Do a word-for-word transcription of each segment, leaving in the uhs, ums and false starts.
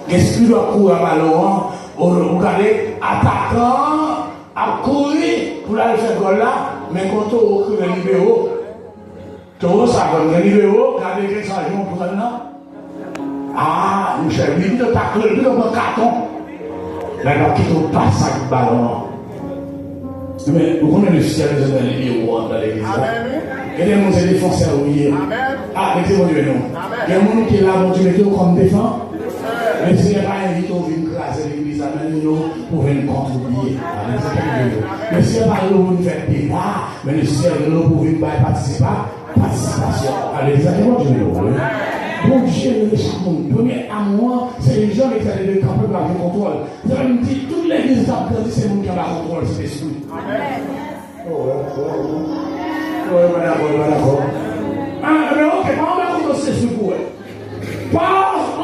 Gen espri w ap kouri a balon an, ou, ou gade atakan an ap kouri pou l al fè gòl la, men gon towo ki rele libero. Towo sa konn gen libero, gade gen sa jan w pran nan. Ah, monchè, li pito takle, li pito pran katon. Nèg la kite w pase ak balon an. Men, ou konnen lesyèl bezwen fè libero anndan legliz la. Gen de moun se defansè ou ye. Ah, mete Bondye non. Gen moun ki la, Bondye mete w kòm defan. Lesyèl pa envite w vin kraze legliz la, men nou yo pou vin kontribye. Lesyèl pa rele w pou vin fè deba, men lesyèl rele w pou vin bay patisipa, patisipasyon. Legliz la, ke Bondye beni w. Bondye rele chak moun. Premye amou an, se lejan legliz la te dwe kanpe pou l ap gen kontwòl. Se vle m di, tout legliz k ap grandi, se moun ki anba kontwòl Sentespri. Amèn. Oh, wè, wè, wè. Wè, yo pa dakò, yo pa dakò. Ah, men oke, pa anba kontwòl Sentespri pou wè. Pa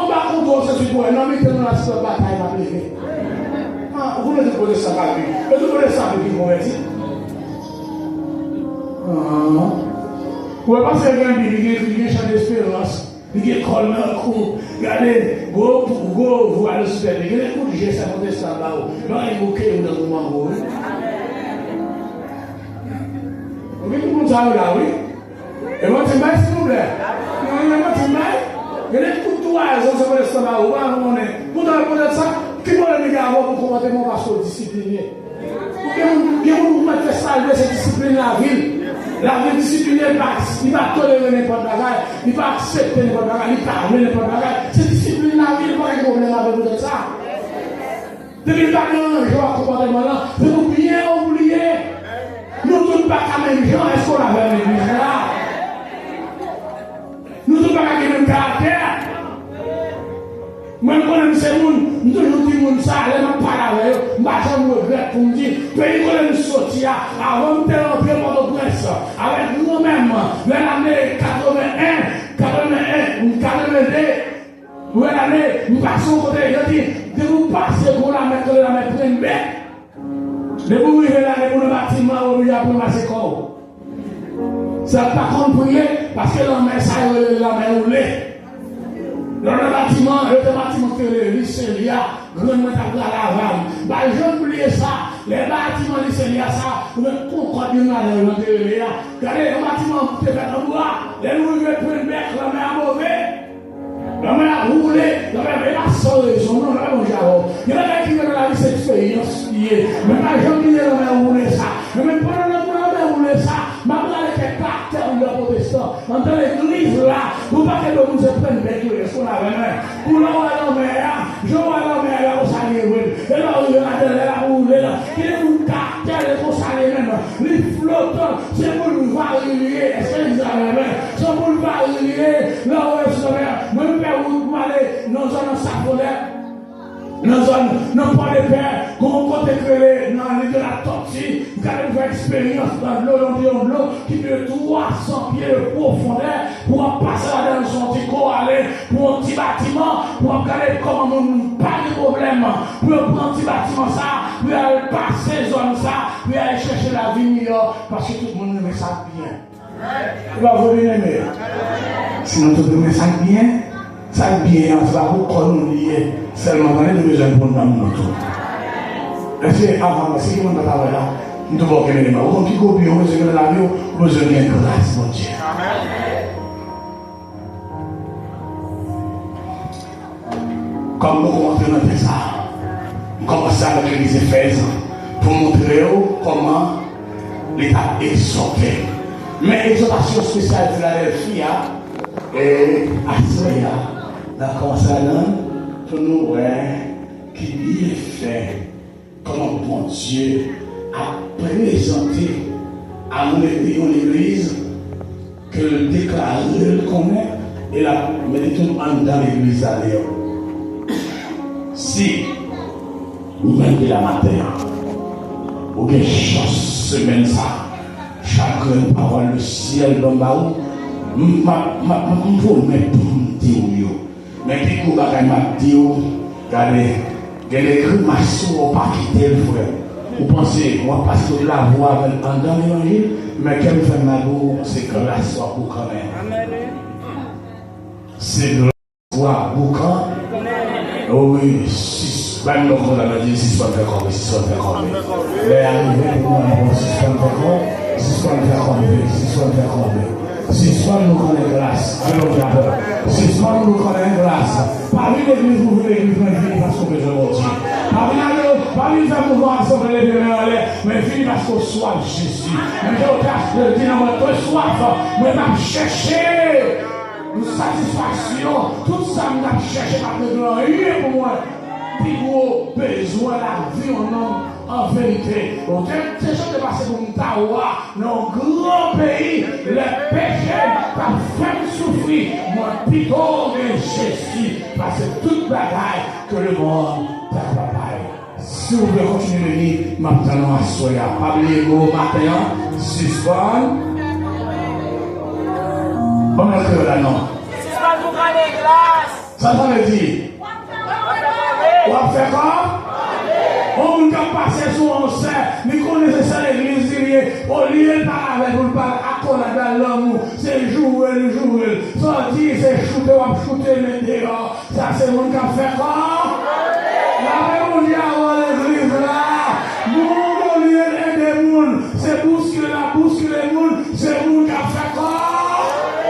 anba kontwòl Sentespri pou wè. Nan mitan nou la, si lòt batay pa leve. Ah, ou konnen tout kote sa pa vin. E tout kote sa vin ki konvèti. Ah. Ou wè, pastè gen Bib, li gen, li gen chan desperans. Li gen kòl nan kou. Gade, gwo, gwo vwa nan sitèn li. Gade kout je sa pwotestan ba ou. Nan yon bouke ou nan gwo mango, wi. Ou gen tout moun sa yo la, wi. E manti m bay, silvouplè. Non, e manti m bay. Gade kout twazan sa pwotestan ba ou. Ou pa konnen. Poutan, poutèt sa, ki pwoblèm li gen avè w pou konpòteman w paske w disipline? Ou gen moun, gen moun ou mèt fè sa l vle, se disiplin lavi l. Lavi l disipline, li pa, li pa tolere nenpòt bagay, li pa aksepte nenpòt bagay, li pa vle nenpòt bagay. Se disiplin lavi l, pa gen pwoblèm avè l poutèt sa. Depi l pa deranje w ak konpòteman l lan, se pou byen w li ye. Nou tout pa ka menm jan, èske w la avè m legliz la? Nou tout pa ka gen menm karaktè. Mwen, m konnen m se moun, m toujou di moun sa, lè m ap pale avè yo, m pa janm regrèt pou m di, peyi kote m soti a, avan m te rantre Pòtoprens, avèk granmè m, nan lane katreven en, katreven en, katreven de, lane, m pase yon kote, yo di, depi w pase gwo lamè k rele lamè Prenbèk, depi w rive la, depi w nan batiman, ou oblije ap ranmase kò w. Sa pa konn priye, paske lanmè sa yo rele lanmè woule. Lè w nan batiman, yo te batiman ki te rele Lise Lya, grann mwen t ap rale avè m. M pa janm bliye sa, lè batiman Lise Lya sa, ou mèt konkòd youn ladan yo nan te rele a. Gade, yon batiman te fèt an bwa, lè nou rive Prenbèk, lanmè a move. Lanmè ap woule, lanmè, e pa san rezon, non, lanmè Bondye avè w. Gen bagay ki gen nan lavi, se eksperyans li ye. Men pa janm bliye lanmè woule sa. Men, men pandan lanmè woule sa, m ap rale kèk karaktè anndan pwotestan, anndan legliz la, pou pa kenbe moun se pran bèk yo, èske w la avè mwen? Pou lè w wè lanmè a, jan w wè lanmè a, la konsa li ye vre. E lè w rive ladan, lè l ap woule la, gen de moun karaktè li konsa li ye menm. Li flotan, se boulvari li ye. Èske legliz la avè mwen? Se yon boulvari li ye. Lè w wè sou lanmè a, mwen m fè wout pou m ale nan zòn Ansafolè, nan zòn, nan Pòdepè, gon yon kote k rele nan Lil de la Tòti, m gade m fè eksperyans nan dlo, yon, yon dlo ki plis de twa san pye de pwofondè, pou w ap pase ladan l sou yon ti kowale, pou yon ti batiman, pou w ap gade kòman moun pa gen pwoblèm, pou yo pran ti batiman sa, pou yo al pase zòn sa, pou yo al chèche lavi miyò, paske tout moun renmen sa k byen. Se pa vre, byeneme? Si nou tout renmen sa k byen, sa k byen an, se pa pou kò nou li ye sèlman, tande, nou bezwen l pou nanm nou tou. Èske avan, èske gen moun k ap travay la? M tou ba w kenbe men. Ou konn ki kopi ou bezwen gen nan lavi w? Ou bezwen gen gras Bondye. Kòm nou antre nan tèks sa a, m kòmanse avèk legliz Efèz pou montre w kòman li t ap egzòte. Men egzòtasyon espesyal Filadèlfi a, e aswè a, n ap kòmanse ladan l pou nou wè ki byenfè kòman Bondye ap prezante a nou legliz, yon legliz ke l deklare l konnen, e l ap mete tou anndan legliz la deyò. Si ou menm ki la maten an, ou gen chans semèn sa a, chak grenn pawòl lesyèl ban m ba ou, m, m, m, m pwomèt pou m di w yo. Men pi gwo bagay m ap di w, gade, gen de grimas ou pa kite l, frè. Ou panse w ap pase tout lavi w avè l anndan levanjil, men kè m fè m mal pou ou, se glas w ap boukannen. Se glas w ap boukannen. Wi, sis, bay m yon kòb la, di sispann fè kòve, sispann fè kòve. Lè a rive pou mwen, pou sispann fè kòve, sispann fè kòve, sispann fè kòve. Sispann nou konnen glas. Ann nou di apre. Sispann nou konnen glas. Pa vin legliz pou vin legliz, men vin paske w bezwen Bondye. Pa vin ale, pa vin fè mouvman asanble leve men anlè, men vin paske w swaf Jezi. Men Jewova di nan mwen, mwen swaf, mwen t ap chèche yon satisfaksyon. Tout sa m t ap chèche pa t regle anyen pou mwen. Pi gwo bezwen lavi yon nonm an verite. Ou te, te chante pase pou m ta wa nan yon gran peyi, lè peche m t ap fè m soufri, mwen pito gen Jezi pase tout bagay ke lemonn ta ka bay. Si w vle kontinye beni, m ap tann ou aswè a. Pa bliye mo maten an, sispann. Ban mwen kreyòl la non. Sispann pou konnen glas. Sa sa vle di? W ap fè kòve? Yon moun k ap pase sou yon sè, li konnen se sè legliz li ye, olye l pale avè l pou l pale akolad la, lanmou, se joure l joure l. Sa w di se choute w ap choute l deyò. Sa se moun k ap fè kòve? Lapè Bondye avè w legliz la. Moun olye l ede moun, se bouskile l ap bouskile moun, se moun k ap fè kòve.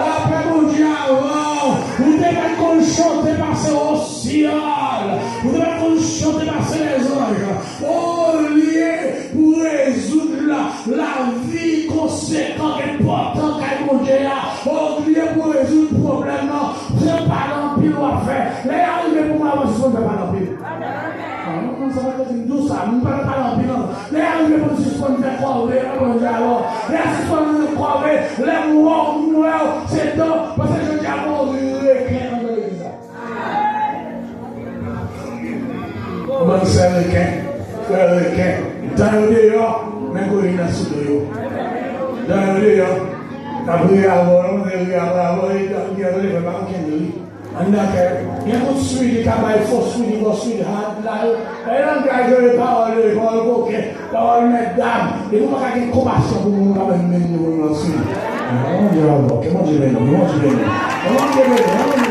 Lapè Bondye avè w. Ou te mèt konn chante pase osyèl. Ou te mèt konn chante pase lèzanj. Olye pou rezoud la, lavi konsekan, enpòtan kay Bondye a, olye pou rezoud pwoblèm nan, se pale anpil w ap fè. Lè y a rive pou mwen, mwen sispann fè pale anpil. Ah, non, non, sa pa vle di m di w sa, m pa nan pale anpil, non. Lè y a rive pou m sispann fè kòve, mwen Bondye alò. Lè y a sispann fè kòve, lè m wè w, m wè w, se dan, paske jodi a gon reken anndan legliz la. Yon bann sè reken, frè reken. Dan yo deyò, men korin nan sou do yo. Dan yo deyò, y ap ri avè w, yo ri avè w, yo ri avè w, yo ri avè w, yo pa konn ri. Anndan kè, gen kout swidi ka bay fo swidi, fo swidi, hard la yo. E langaj yo, e pawòl yo, e pawòl koken, pawòl mètdam. Depi w pa ka gen konpasyon pou moun, ou pa menm menm moun nan swidi. Bondye avè w, ke Bondye beni w, ke Bondye beni w. Ke Bondye beni w.